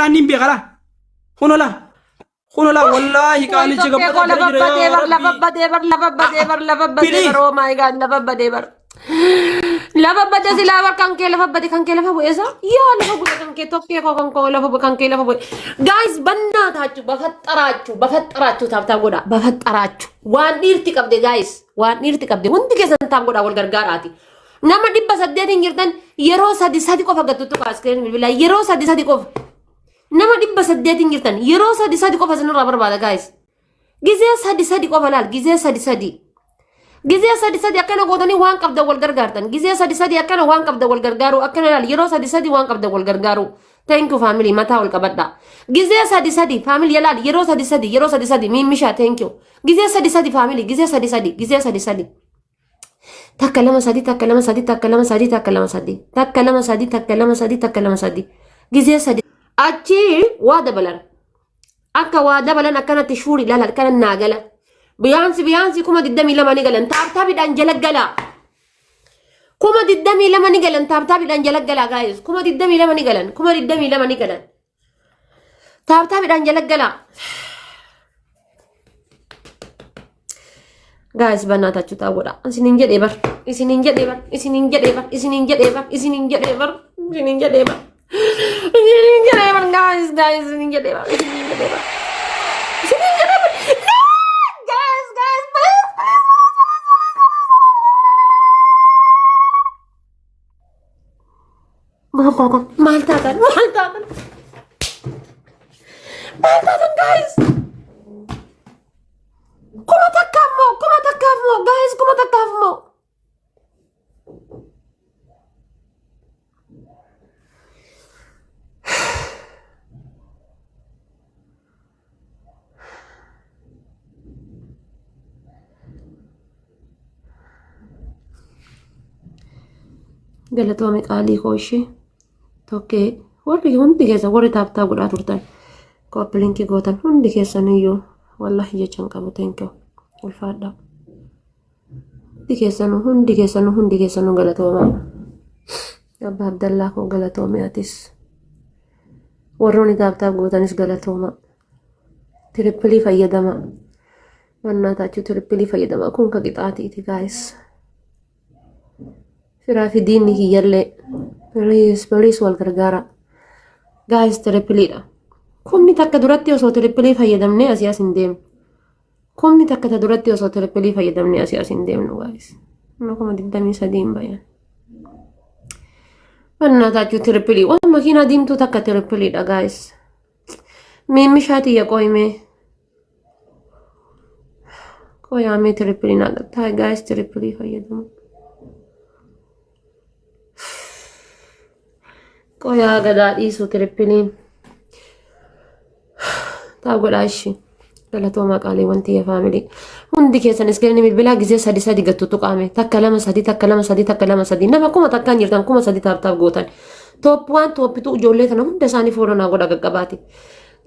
Niin beeka laa. Kuno laa. Kuno laa wallaahi Way qaalichi tokkee koo gabbataa lafa jala jira badee yaa bar lafa rabbii. badee bar lafa badee bar lafa badee Please. bar oh my god lafa badee bar. Lafa badee silaa bar kan kee lafa badee kan kee lafa bu'ee isaa yaa lafa bu'ee kan kee tokkee koo kan koo lafa bu'e kan kee lafa bu'e. Guys bannaataachuu bafaxxaraachuu bafaxxaraachuu taaf taaf godha bafaxxaraachuu waan dhiirti qabde guys waan dhiirti qabde hundi keessan taaf godha wal gargaaraati. Nama 800n jirtan yeroo sadi sadi qofa gattu tuqaa iskiriin bilbilaa yeroo sadi sadi qofa. Nama 800n jirtan yeroo sadi sadi qofa isinirraa barbaada guys. Gizee sadi sadi qofa laal gizee sadi sadi. Gizee sadi sadi akkana gootanii waan qabdan wal gargaartan. Gizee sadi sadi akkana waan qabdan wal gargaaru akkana laal yeroo sadi sadi waan qabdan wal gargaaru. Thank you family mataa ol qabadha. Gizee sadi sadi family laal yeroo sadi sadi yeroo sadi sadi miimmishaa thank you. Gizee sadi sadi family gizee sadi sadi gizee sadi sadi. Takka lama sadi takka lama sadi takka lama sadi takka lama sadi takka lama sadi takka lama sadi takka lama sadi gizee sadi achi waa dabalan akka waa dabalan akkanatti shuuri ilaala akkana naa gala biyaansi biyaansi 22,000 ni galan taaptaabiidhaan jala gala 22,000 ni galan taaptaabiidhaan jala gala gaayis 22,000 ni galan 22,000 ni galan taaptaabiidhaan jala gala. Guys bannaatachu taa godha. Isinin jedhee bar. Isinin jedhee bar. Isinin jedhee bar. Isinin jedhee bar. Isinin jedhee bar. Isinin jedhee bar. Isinin jedhee bar guys guys isinin jedhee bar. Isinin jedhee bar. Isinin jedhee bar. No! Guys guys please please. Maal taatan? Maal taatan? Maal taatan? Maal taatan guys? 1000 moo 1000 moo guys 1000 moo. Galatoomi qaalii koo ishee tokkee warri hundi keessa warri taaptaa godhaa turtan koppilinkii gootan hundi keessan iyyuu wallahi jechan qabu thank you ulfaadhaa. Hundi keessanuu hundi keessanuu hundi keessanuu galatoomaa. Abbaa Abdallaa koo galatoomi atis. Warroonni taaptaap gootanis galatoomaa. Tirippilii fayyadamaa. Mannaa taachuu tirippilii fayyadamaa kun ka qixaatiiti gaayis. Firaa fi diinni kiyyallee. Please please wal gargaara. Gaayis tirippiliidha. Kumni takka duratti osoo tirippilii fayyadamnee asii as hin deemnu. Kumni takka ta duratti osoo tirippilii fayyadamnee asii as hin deemnu gaayis. Amma 23,000 hin bayan. Mannaa taachuu tirippilii. Waan makiinaa diimtuu takka tirippiliidha gaayis. Miimmishaa tiyya qoyimee. Qoyaamee tirippilii naa qabtaa gaayis tirippilii fayyadamu. Qoyaa gadaa dhiisu tirippiliin. Taa godhaa ishii. Galatoomaa qaaliiwwan tiyya faamilii. Hundi keessan iskiriinii bilbilaa gizee sadi sadi gattu tuqaame. Takka lama sadi takka lama sadi takka lama sadi. Nama 1000n jirtan 3000 taap taap gootan. Toop waan tooppitu ijoollee tana hunda isaanii fooloo naa godha qaqqabaati.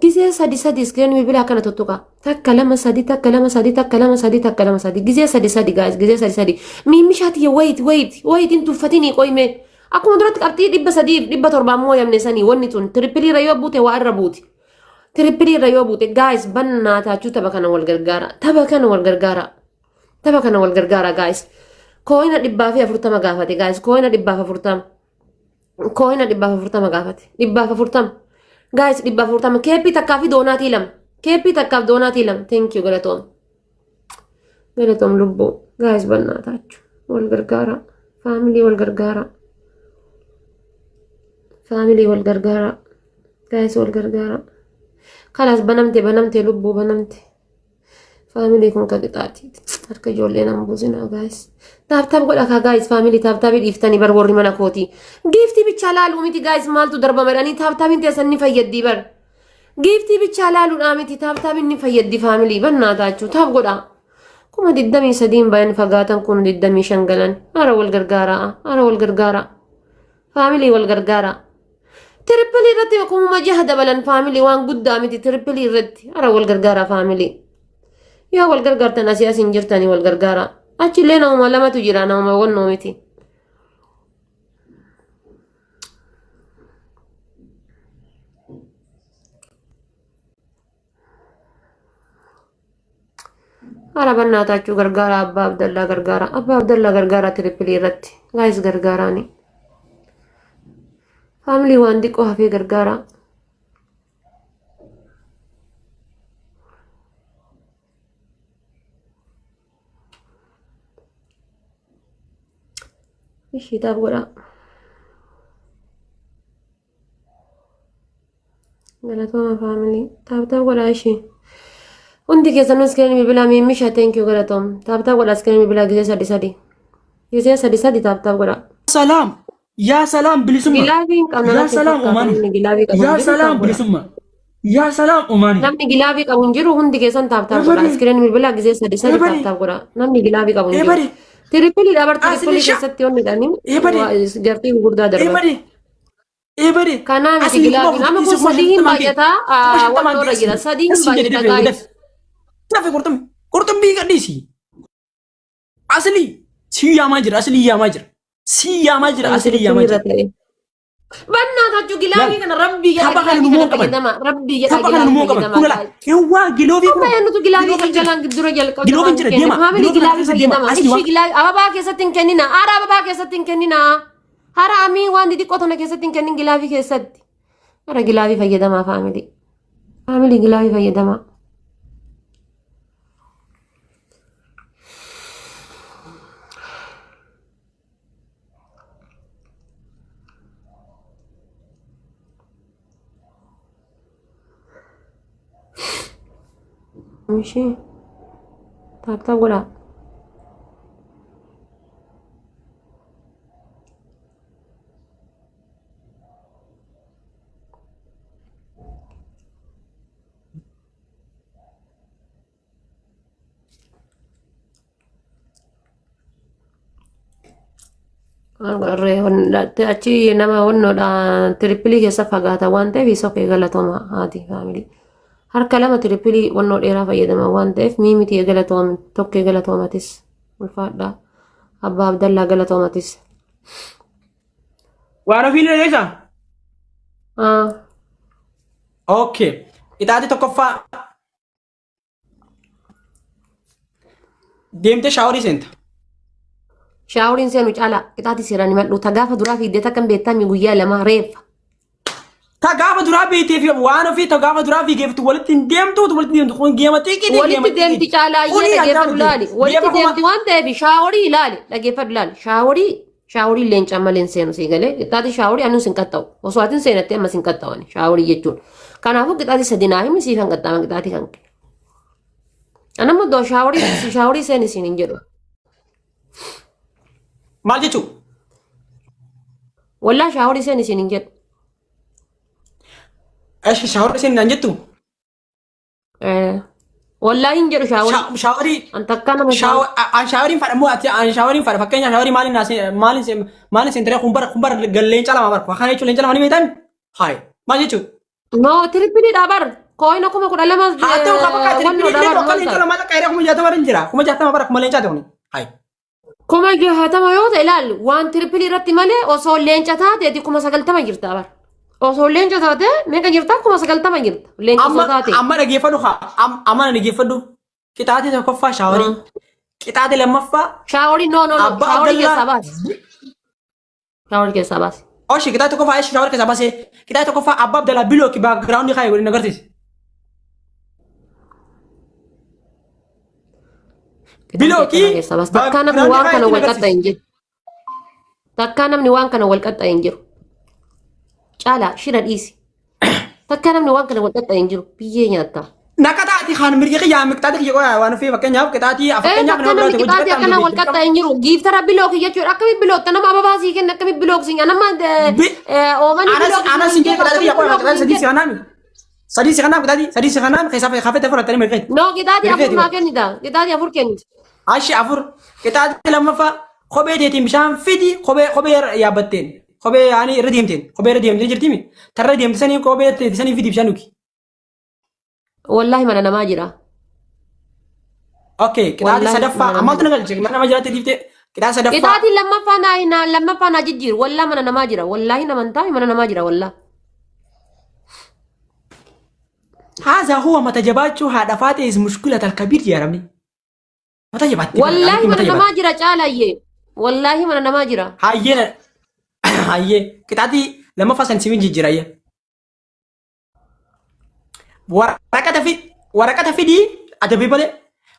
Gizee sadi sadi iskiriinii bilbilaa akkana tuttuqa. Takka lama sadi takka lama sadi takka lama sadi takka lama sadi. Gizee sadi sadi gaayis gizee sadi sadi. Miimmishaa tiyya wayit wayit wayit hin tuffatinii qoyimee. Akkuma duratti qabxii 307 mooyamne sanii wanni tun tirippilii irra yoo buute waa irra buuti. Tirippilii irra yoo buute gaayis bannaa taachuu tapha kana wal gargaara. Tapha kana wal gargaara. Tapha kana wal gargaara gaayis. Kooyina 140 gaafate gaayis kooyina 140. Kooyina 140 gaafate. 140. Gaayis 140 keeppii takkaa fi doonaatii lama. Keeppii takkaaf doonaatii lama. Thank you galatoom. Galatoom lubbuu. Gaayis bannaa taachuu wal gargaara. Faamilii wal gargaara. Faamilii wal gargaara. Gaayis wal gargaara. Kalaas banamte banamte lubbuu banamte. Faamilii kun ka qixaati. Harka ijoollee nan buusinaa gaayis. Taaptaap godha kaa gaayis faamilii taaptaapii dhiiftanii bar warri mana kooti. Giiftii bichaa laaluu miti gaayis maaltu darbama jedhanii taaptaapiin teessan ni fayyaddi bar. Giiftii bichaa laaluudhaa miti taaptaapiin ni fayyaddi faamilii bannaa taachuu taap godha. 23,000 bayan fagaatan 25,000 galan. Hara wal gargaaraa hara wal gargaaraa. Faamilii wal gargaaraa. Tirippilii irratti 6,000 dabalan faamilii waan guddaa miti tirippilii irratti hara wal gargaaraa faamilii. Yoo wal gargaartan asii as hin jirtanii wal gargaaraa. Achillee namuma lamatu jira namuma wannoo miti. Ara bannaataachuu gargaara Abbaa Abdallaa gargaara. Abbaa Abdallaa gargaara triple irratti. Guys gargaaraani. Family waan xiqqoo hafee gargaara. Ishii tap godhaa. Galatooma family. Tap tap godhaa ishii. Hundi keessanuu screen bilbilaa miimmisha thank you galatoom. Tap tap godhaa screen bilbilaa gisee sadi sadi. Gisee sadi sadi tap tap godhaa. Salaam. Yaa salaam bilisummaa. Glove hin qabna Yaa natti hin salaam fakkaatu Omaani. namni glove qabu hin Yaa jiru salaam tap godhaa. bilisummaa. Yaa salaam Omaani. Namni glove qabu hin jiru hundi keessan tap tap godhaa. Ebade. Screen bilbilaa gisee sadi sadi Ebade. tap tap godhaa. Namni glove qabu hin jiru. Ebade. Triple dha bar triple Asli sha. keessatti onni dhanii Ebade. jartii gurguddaa darbatu. Ebade. Ebade. Kanaa miti Asli kuma gloveiin. Amma afurtii kun kuma sadii hin shantamaan kee. baay'ataa Kuma shantamaan wantoorra kee jira. asli. Sadii hin Asli jedhi baay'ata dafe guys. dafe. Dafe qurxummii. Qurxummii gadhiisi. Asli si yaamaa jira. Asli yaamaa jira. Si yaamaa jira. Ani Asli triple yaamaa irra jira. ta'e. Bannaataachuu glove kana rabbii jedha Tapha kana glove nu kana moo qaban. fayyadama. Rabbii jedha Tapha kana glove nu moo qaban. fayyadama. Kun laa. Ewwaa glove Amma kun. eenyutu glove Glove kan jira. jalaan dura jalqabde Glove waan jira kenne. deema. Family Glove kana glove keessa deema. fayyadama. Asli Ishii waan. Glove ababaa keessatti hin kennina. Ara ababaa keessatti hin kennina. Hara amii waan xixiqqoo tana keessatti hin kennin glove keessatti. Ara glove fayyadamaa family. Family glove fayyadamaa. Ishii tap tap godhaa. Achi nama wannoodha triple keessa fagaata waan ta'eef isa ofii galatooma haati family. Harka lama triple wannoo dheeraa fayyadama waan ta'eef miimiti galatoom tokkee galatoomatis ulfaadha. Abbaa Abdallaa galatoomatis. Waan ofii ni dhageessaa? Okay. Qixaatii tokkoffaa deemtee shower seenta. Showeriin seenu caalaa qixaatii seeraan himadhu. Ta gaafa duraa fiiddee takka hin beektami guyyaa lama reeffa. Ta gaafa duraa beektee fi waan ofii ta gaafa duraa fiigeeftu walitti hin deemtu walitti hin deemtu kun geema xiiqiiti Walitti deemti caalaa iyyee dhageeffadhu laali. Walitti deemti waan ta'eef shower ilaali dhageeffadhu laali. Shower shower leencaa malee hin seenu sii galee qixaatii shower anuus hin qaxxa'u. Osoo atin seenattee ammas hin qaxxa'u shower jechuun. Kanaafuu qixaatii sadi naa himi siif hin qaxxa'ama qixaatii kan kee. Anammoo doo shower shower seeni siin hin jedhu. Maal jechuu? Wallaa shower seeni siin hin jedhu. Eshi shower seen naan jettu? Wallaa hin jedhu shower. Shower An takkaa nama shower. An showeriin fadha moo ati an showeriin fadha fakkeenya shower maaliin maaliin maaliin seentaree kun bara kun bara leenca lama bara kana jechuun leenca lama ni beektan? Hayi maal jechuu? No triple dha bar. Coin 12,000 Haa ta'u qaba kaa triple wannoodha illee bar akka leenca lama akka hiree 60,000 hin jira 60,000 bara kuma leencaa ta'u hayi. 60,000 yoo ta'e ilaali waan triple irratti malee osoo leenca taateeti 90,000 jirta bar. Osoo leenca taate meeqa jirta 90,000 jirta. Leenca osoo Amma taate. amma dhageeffadhu haa amma na dhageeffadhu qixaatii tokkoffaa shower qixaatii lammaffaa Shower no no no Abbaa shower Abdallaa keessaa baasi. Shower keessaa baasi. Oshi qixaatii tokkoffaa eshi shower keessaa baasee qixaatii tokkoffaa Abbaa Abdallaa block background kaayee godhin agarsiisi. Block Keessaa baasi. Takkaa namni waan kana wal qaxxa'e hin jiru. Takkaa namni waan kana wal qaxxa'e hin jiru. Caalaa shira dhiisi. Takkaa namni waan kana wal qaxxa'e hin jiru. Biyyee nyaattaa. Naqaxaati kan mirga kiyyaa qixaatii kiyya qoyaa waan ofii fakkeenyaaf qixaatii fakkeenyaaf Takka nama namni biraati hojii qixaatii akkanaa wal qaxxa'e hin jiru. Giiftara block jechuudha. Akkami blockta nama ababaa sii kenna akkami block siin nama oomanii Anas block anas siin hin jedhu qixaatii akkami kiyya qoyaa block qixaatii siin sadii si jedhu. kanaami. Sadii si kanaam qixaatii sadii si kanaam keessaa hafete fudhatanii mirga. No qixaatii afur Mirga naa kennita. Qixaatii afur kennita. Ashi afur qixaatii lammaffaa kophee teetiin bishaan fidi kophee kophee yaabbatteen kophee yaani irra deemteen kophee irra deemtee jirtimi tarra deemte sanii kophee teetii sanii fidi bishaan dhugi. Wallaahi mana namaa jira. Okay qixaatii Wallaahi sadaffaa mana namaa ammaltu na galche mana nama jiraatti dhiiftee qixaatii sadaffaa Qixaatiin lammaffaa naa naa lammaffaa naa jijjiiru. Wallaa mana namaa jira. Wallaahi namantaa mana namaa jira wallaa. هذا هو mata jabaachuu haadha faatee is mushkilata alkabiir jedhamni. Mata jabaatti. Wallaahi mana Mata namaa jabaatti. jira caalayyee. Wallaahi mana namaa jira. Hayyee hayyee qixaatii lammaffaa san simin jijjiira hayyee. Waraqata fi waraqata fidii adabii malee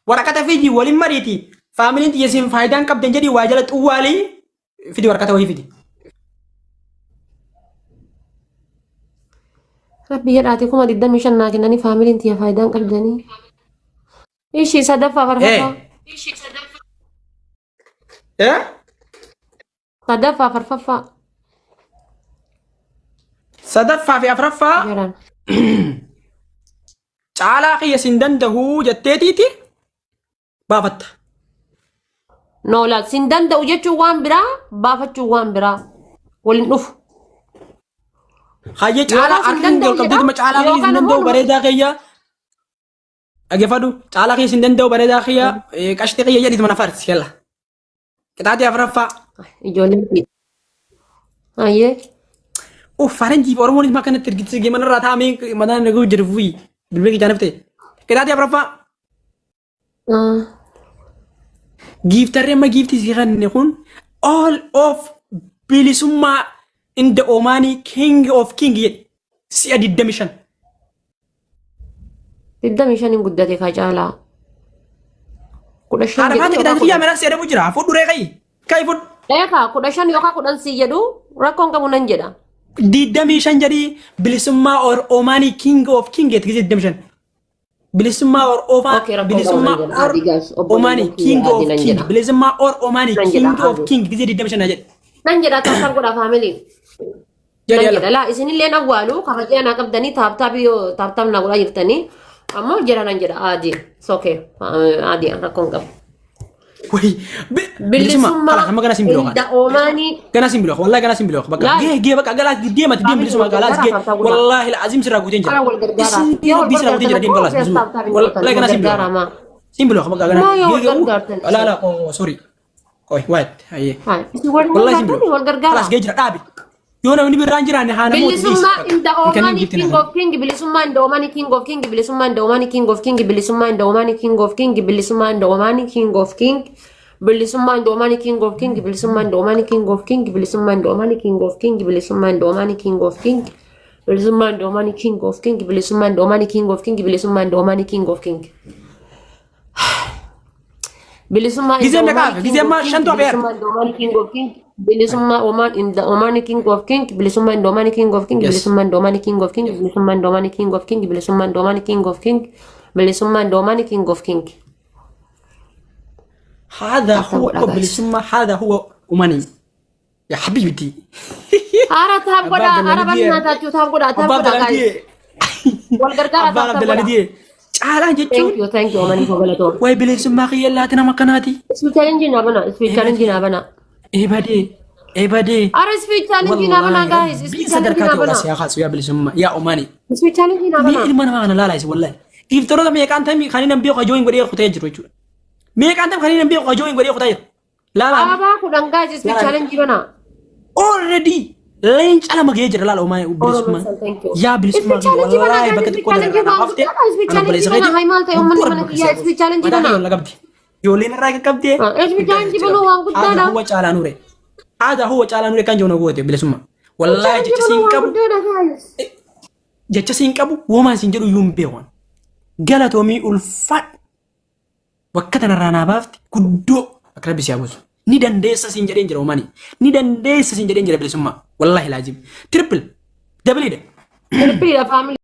waraqata fidii waliin mariiti faamiliin xiyya siin faayidaan qabdan jedhii waa jala xuwwaalii fidi waraqata wayii fidi. Rabbi jedhaati 25,000 naa kennanii faamiliin tiyya faayidaan qabdanii. Ishii sadaffaa farfaffaa. Eh? Sadaffaa farfaffaa. Sadaffaa fi afraffaa Jedhan. caalaa kiyya sin danda'u jetteetiiti baafatta. No laal sin danda'u jechuun waan biraa baafachuun waan biraa waliin dhufu. Hayyee caalaa Yookaan sin harki hin danda'u jalqabdeetuma jedha caalaa kiyya sin yookaan danda'u ammoo bareedaa kiyya dhaggeeffadhu caalaa kiyya sin danda'u bareedaa kiyya qashtii kiyya jedhiituma na farsi yalla. Qixaatii afraffaa. Ijoolleen fi. Hayyee. Uff faranjii fi Oromoonis maa kanatti ergitee manarraa taa'amee mataan dhaguu jiru fuyi bilbila kiyyaa nafte. Qixaatii afraffaa. Giiftarri amma giiftii si kanne kun all of bilisummaa in the Omani king of king jedhe si'a 25. 25 hin guddate kaa caalaa. 15 Haadha jedhu faati yookaan qixaatii kiyyaa 10. meeraa si adabu jira. Fudhu ree ka'i. Ka'i fudhu. Eekaa 15 yookaan 10 sii jedhu rakkoon qabu nan jedha. 25 jedhii bilisummaa or Omani king of king jedhe 25. Bilisummaa or Omaa Okay, rakkoo qabu bilisummaa nan jedha. or Adii gaas obboleeyyan Omaani kiyya king adii of nan king jedha. bilisummaa or Omaani Nan jedha king of adii. king gisee 25 na jedhe. Nan jedha tap tap godha family. Jedhi Nan yalla. jedha laa isinillee awwaalu kabajaa naa qabdanii tap tap yoo tap tap naa godhaa jirtanii ammoo jira nan jedha adii. It's okay. Adii rakkoon qabu. Wayi bilisummaa Bilisummaa kalaas amma ganaa sin biloo inda Omaanii ganaa sin biloo wallahi ganaa sin biloo bakka Laal. gee gee bakka galaas deemati deem Faamilii bilisummaa wal galaas gargaaraa gee tap tap godhaa. wallahi alazim sirraa guuteen jira. Ara wal gargaaraa. Isin Yoo wal rabbii sirraa guuteen jira gargaartan deem galaas ammoo bilisummaa tap tap hin gootan wallahi wal ganaa sin biloo gargaaraa maa. sin biloo bakka ganaa Maa yoo gee wal gee gargaartan la isin. la oh sorry Oi wait hayyee Haa isin wal wallahi sin gargaartan biloo wal gargaaraa. kalaas gee jira dhaabi yoo namni biraan jiraanne haa namoota dhiisi Bilisummaa inda hin kennin Omaanii giiftiin king hasan. of king bilisummaa inda Omaanii king of king bilisummaa inda Omaanii king of king bilisummaa inda Omaanii king of king bilisummaa inda Omaanii king of king bilisummaa inda Omaanii king of king bilisummaa inda Omaanii king of king bilisummaa inda Omaanii king of king bilisummaa inda Omaanii king of king bilisummaa inda Omaanii king of king bilisummaa inda Omaanii king of king bilisummaa inda Omaanii king of king Bilisummaa in the Gizee Oman meeqa hafe? King Gizee of ammaa King shantu hafeera. Bilisummaa in the Oman King of King Bilisummaa Oman in the Oman King of King Bilisummaa in the Oman King of King Yes. Bilisummaa in the Oman King of King Bilisummaa in the Oman King of King Bilisummaa in the Oman King of King Bilisummaa in the Oman King of King هذا Tap tap هو godhaa guys. bilisummaa هذا هو أماني يا حبيبتي Ara tap Abbaa godhaa ara Abdallah bal'inaa taachuu tap godhaa tap Abbaa godhaa Abdallah guys. Wal gargaaraa Abbaa tap tap Abdallah godhaa. Caalaan Thank jechuun you thank you Omanii koo galatoom. wayi bilisummaa kiyya laati nama akkanaati. Speed challenge naa bana speed challenge naa bana. Eebadee eebadee. Ara speed challenge naa bana Wallaahi guys rabbiin speed challenge sadarkaa naa ta'e bana. si haa kaasu yaa bilisummaa yaa Omaanii. Speed challenge naa Mee bana. ilma namaa kana laalaa isin wallaahi. Giiftaroota meeqaan tamii kan inni beeku ajoo hin godhee kutee jiru jechuudha. Meeqaan tamii kan inni beeku ajoo hin godhee kutee jiru. Laalaa Abaa 10 guys speed laalaa. challenge bana. Already leenca lama gahee jira laala Omaanii Oromoo bilisummaa. san thank you. Yaa bilisummaa Speed challenge bana wallaahi guys bakka speed xiqqoo challenge irraa waan haftee guddaadha speed ana challenge obboleessa bana keeti hay maal ta'e uummanni guddoo mana rabbi kiyyaa keessa speed challenge mataa bana. kiyya walla qabdi. Ijoolleen irraa qaqqabdee Speed challenge banuu waan haadha guddaadha. huwa caalaa nure. Haadha huwa caalaa nure kan jiru goote bilisummaa. Speed Wallaahi challenge jecha banuu siin waan qabu guddaadha guys. jecha siin qabu womaan siin jedhu iyyuu hin beeku. Galatoomii ulfaadhu. Bakka tanarraa naa baafte guddoo akka rabbi si haa buusu. Ni dandeessa siin jedheen jira uumani. Ni dandeessa siin jedheen jira bilisummaa. Wallaahi laazim. Triple. Dabaliidha. Triple dha family.